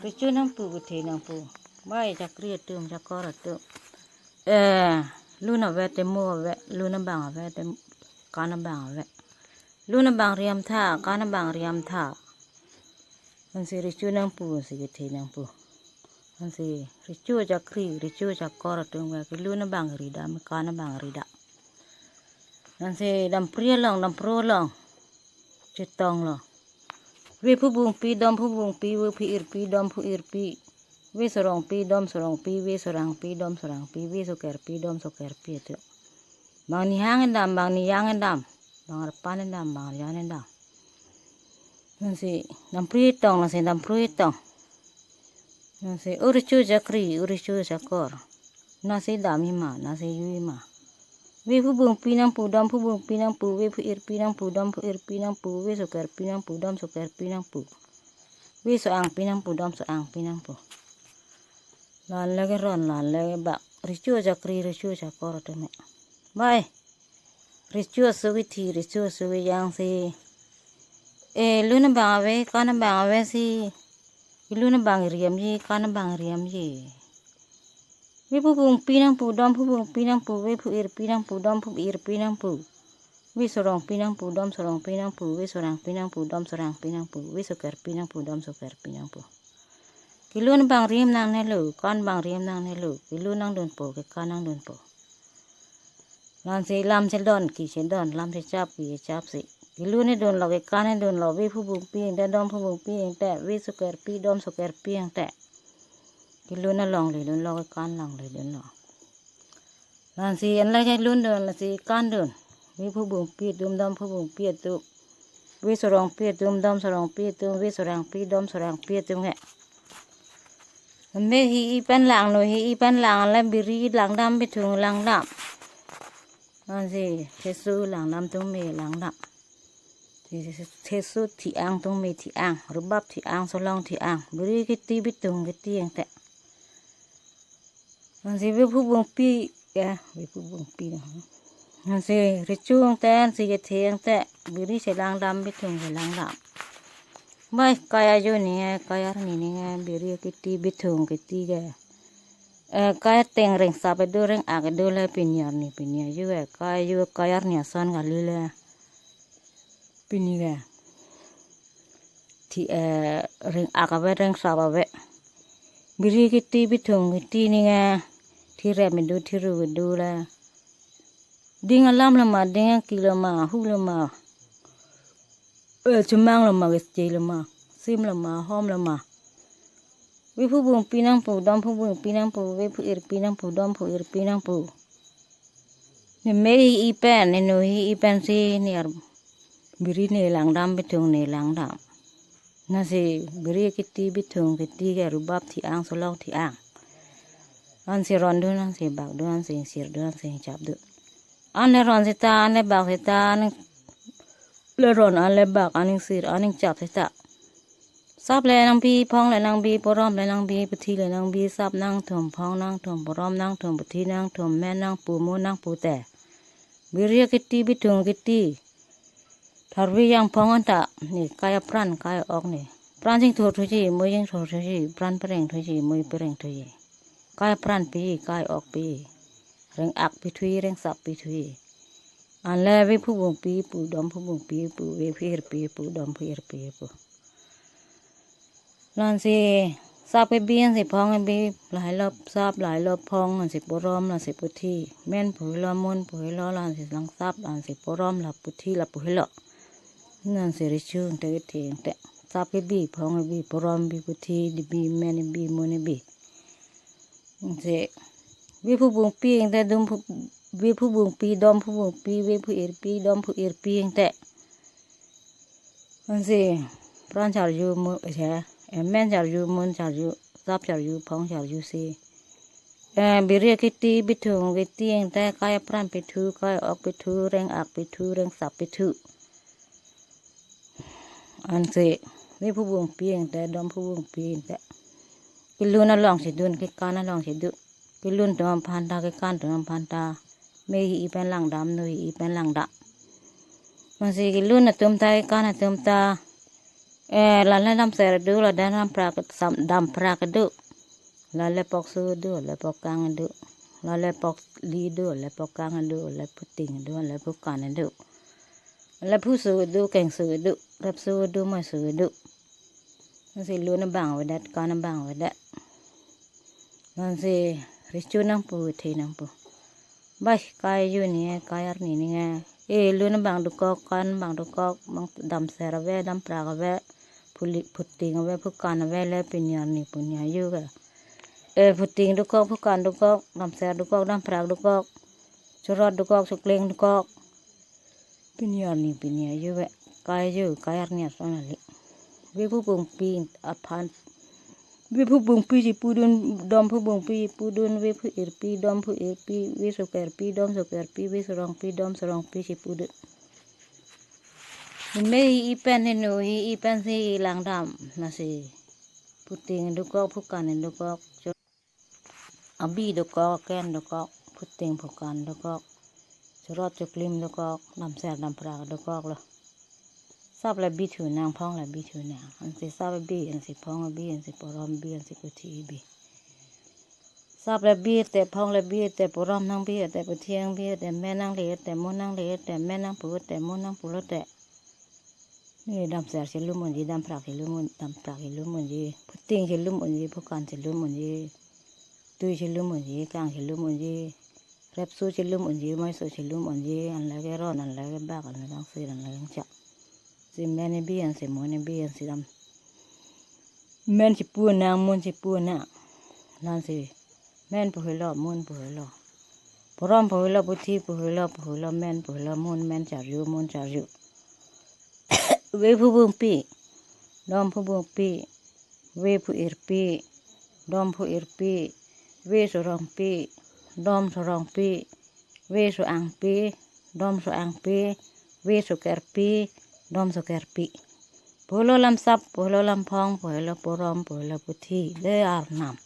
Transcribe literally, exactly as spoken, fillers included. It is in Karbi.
Recho nangpu, kethe nangpu. Bai chakri atum, chakor atum. Eh, lun ave te mo ave, lun abang ave te kan abang ave. Lun abang riam tha, kan abang riam tha. Ansi recho nangpu, ansi kethe nangpu. Ansi recho chakri, recho chakor atum ke lun abang ridam, kan abang ridam. Ansi dampri along, dampro along chetonglo. Ve phubungpi, dom phubungpi, ve phu-irpi, dom phu-irpi, ve sorongpi, dom sorongpi, ve sorangpi, dom sorangpi, ve sokerpi, dom sokerpi atum. Bang nihang edam, bang niyang edam, bang arpan edam, bang arjan edam. Ansi dampri tong, ansi dampri tong. Ansi o recho chakri, o recho chakor. Nasi dam-i ma, nasi ju-i ma. Ve phubungpi nangpu, dom phubungpi nangpu, ve phu-irpi nangpu, dom phu-irpi nangpu, ve sokerpi nangpu, dom sokerpi nangpu, ve so-angpi nangpu, dom so-angpi nangpu. La-an le keron, la-an le kebak. Recho chakri, recho chakor atum ke. Bai. Recho aso kethe, recho aso kejang si. Eh, lun abang ave, kan abang ave si. Lun abang riamji, kan abang riamji. Ve phubungpi nangpu, dom phubungpi nangpu, ve phu-irpi nangpu, dom phu-irpi nangpu, ve sorongpi nangpu, dom sorongpi nangpu, ve sorangpi nangpu, dom sorangpi nangpu, ve sokerpi nangpu, dom sokerpi nangpu. Kelun abang riam nangnelo, kan abang riam nangnelo, kelun nangdunpo, kekan nangdunpo. La-ansi lam chedon, ke chedon, lam chechap, ke chechap si. Kelun edunlo, kekan edunlo, ve phubungpi ingte, dom phubungpi ingte, ve sokerpi, dom sokerpi ingte. Kelun alongle dunlo, kekan alongle dunlo. La-ansi anle kelun dun, la-ansi kan dun. Ve phubungpi atum, dom phubungpi atum, ve sorongpi atum, dom sorongpi atum, ve sorangpi, dom sorangpi atum ke. Me hi-i pen lang, no hi-i pen lang, la biri langdam, bithung langdam. Ansi thesu langdam, tungme langdam. Thesu thi-ang, tungme thi-ang, rubap thi-ang, solong thi-ang, biri kiti, bithung kiti ingte. Ansi ve phubungpi, ya, ve phubungpi. Ansi recho ingte, ansi kethe ingte, biri chelangdam, bithung chelangdam. Bai, kai ajo ni, kai arni ni, biri kiti, bithung kiti ke. Eh, kai ateng ringsap kedo, ring-ak kedo le pini arni pini ajo ke. Kai ajo, kai arni ason kali le pini ke. Thi, eh, ring-ak ave, ringsap ave. Biri kiti, bithung kiti ni ke. Thi rem kedo, thi ru kedo le. Ding alam loma, ding aki loma, hu loma, eh, chomang loma, keche loma, sim loma, hom loma. Ve phubungpi nangpu, dom phubungpi nangpu, ve phu-irpi nangpu, dom phu-irpi nangpu. Ne me hi-i pen, ne no hi-i pen si, ne ar biri ne langdam, bithung ne langdam. Lasi biri kiti, bithung kiti ke rubap thi-ang, solong thi-ang. Ansi ron dun, ansi bak dun, ansi sir dun, ansi chap dun. An le ron seta, an le bak seta, an le ron, an le bak, an le sir, an le chap seta. Sap le nangbi, phong le nangbi, porom le nangbi, puthi le nangbi, sap nangthum, phong nangthum, porom nangthum, puthi nangthum, men nangpu, mo nangpu te. Biri kiti, bithung kiti. Tharvi jangphong anta, ne kai apran, kai ok ne. Pran jingthur thuji, mo jingthur thuji, pran pereng thuji, mo pereng thuji. Kai apran pi, kai ok pi. Ring-ak pithui, ringsap pithui. Anle ve phubungpi pu, dom phubungpi pu, ve phu-irpi pu, dom phu-irpi pu. Lasi sap kebi, ansi phong kebi, lahai lo sap, lahai lo phong, ansi porom, lasi puthi. Men puhelo, mon puhelo, lasi langsap, lasi porom, la puthi, la puhelo. Lasi recho ingte, kethe ingte. Sap kebi, phong kebi, porom bi, puthi, dibi, men bi, mon bi. Ansi ve phubungpi ingte, dom phu-, ve phubungpi, dom phubungpi, ve phu-irpi, dom phu-irpi ingte. Ansi pran charju mo, eh, men charju, mon charju, sap charju, phong charju si. Eh, biri kiti, bithung kiti ingte, kai apran pithu, kai ok pithu, ring-ak pithu, ringsap pithu. Ansi ve phubungpi ingte, dom phubungpi ingte. Kelun along chedun, kekan along chedun. Kelun atum aphan ta, kekan atum aphan ta. Me hi-i pen langdam, no hi-i pen langdam. Lasi kelun atum ta, kekan atum ta, Eh, lale damser do, lale damprak, sam-, damprak do. Lale pokso do, lale pokang do. Lale pokli do, lale pokang do, lale puting do, lale pukan do. Lale phuso do, kengso do, repso do, moiso do. Lasi lun abang avedet, kan abang avedet. Lasi recho nangpo, the nangpo. Bai, kai ju ni, kai arni ni nge. Eh, lun abang dokok, kan abang dokok, bang damser ave, damprak ave, phuli-, puting ave, pukan ave, le pini arni pini ayu ke. Eh, puting dokok, pukan dokok, damser dokok, damprak dokok, chorot dokok, chokling dokok. Pini arni pini ayu ke. Kai ju, kai arni ason kali. Ve phubungpi aphan. Ve phubungpi si pudun, dom phubungpi si pudun, ve phu-irpi, dom phu-irpi, ve sokerpi, dom sokerpi, ve sorongpi, dom sorongpi si pudun. Heme hi-i pen heno hi-i pensi langdam. Lasi puting dokok, pukan dokok. Abi dokok, ken dokok, puting pukan dokok, chorot choklim dokok, damser damprak dokok lo. Sap le bi thu nang, phong le bi thu nang. Ansi sap bi, ansi phong bi, ansi porom bi, ansi puthi bi. Sap le bi te, phong le bi te, porom nang bi te, puthi nang bi te, men nangli te, mon nangli te, men nangpo te, mon nangpo lo te. Ne damser si lum unji, damprak si lum un-, damprak si lum unji, puting si lum unji, pukan si lum unji, tui si lum unji, kang si lum unji, repso si lum unji, moiso si lum unji, an lake ron, an lake bak, an lake angsir, an lake angchak. Si men bi, ansi mon bi, ansi dam. Men si pu nang, mon si pu nang. Lasi men pu helo, mon pu helo. Porom pu helo, puthi pu helo, pu helo, men pu helo, mon men charju, mon charju. Ve phubungpi, dom phubungpi, ve phu-irpi, dom phu-irpi, ve sorongpi, dom sorongpi, ve so-angpi, dom so-angpi, ve sokerpi, dom sokerpi. Pu helo lam sap, pu helo lam phong, pu helo porom, pu helo puthi, le arnam.